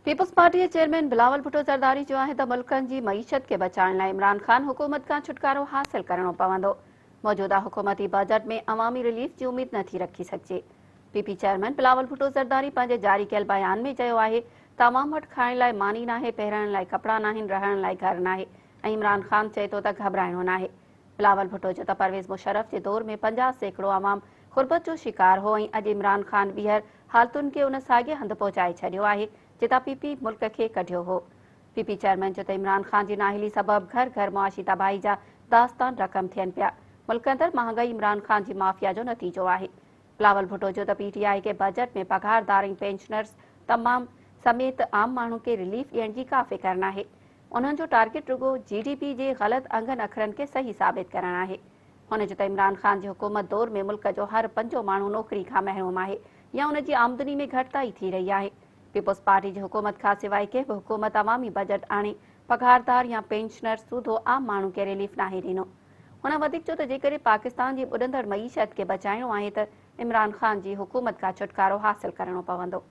Peoples party جي chairman Bilawal Bhutto Zardari چيو آهي ته ملڪن جي معيشت کي بچائڻ لاء عمران خان حڪومت کان ڇوٽڪارو حاصل ڪرڻو پوندو، موجوده حڪومتي بجيٽ ۾ عوامي رليف جي اميد نٿي رکي سگهجي. P P chairman Bilawal Bhutto Zardari پنهنجي جاري ڪيل بيان ۾ چيو آهي ته عوام وٽ کائڻ لاء ماني ناهي، پهرڻ لاء ڪپڙا ناهن، رهڻ لاء گهر ناهي ۽ عمران خان چئي ٿو ته گهٻرائڻو ناهي. بلاول ڀٽو چيو ته پرويز مشرف جي دور ۾ 50% عوام غربت جو شڪار هو ۽ اڄ عمران خان ٻيهر حالتن کي ان ساڳئي هنڌ پهچائي ڇڏيو آهي جتان پي پي ملڪ کي ڪڍيو هو. پي پي چيئرمين چيو ته عمران خان جي نااهلي سبب گهر گهر معاشي تباهي جا داستان رقم ٿين پيا، ملڪ اندر مهانگائي عمران خان جي مافيا جو نتيجو آهي. بلاول ڀٽو چيو ته پي ٽي آء کي بجيٽ ۾ پگهاردار ۽ پينشنرز تمام سميت عام ماڻهو کي رليف ڏيڻ جي ڪا فڪر ناهي. انهن جو ٽارگيٽ رڳو جي ڊي پي جي غلط انگن اکرن کي صحيح ثابت ڪرڻ آهي. هن چيو ته عمران خان جي حڪومت دور ۾ ملڪ جو هر پنجون ماڻهو نوڪري کان محروم آهي يا ان جي آمدني ۾ گهٽتائي ٿي رهي آهي. پيپلز پارٽي جي حڪومت کانسواء ڪنهن به حڪومت عوامي بجيٽ آڻي پگهاردار يا پينشنر سوڌو عام ماڻهو کي رليف ناهي ڏنو. هن وڌيڪ چيو ته جيڪڏهن پاڪستان جي ٻڏندڙ معيشت کي بچائڻو آهي ته عمران خان جي حڪومت کان ڇوٽڪارو حاصل ڪرڻو پوندو.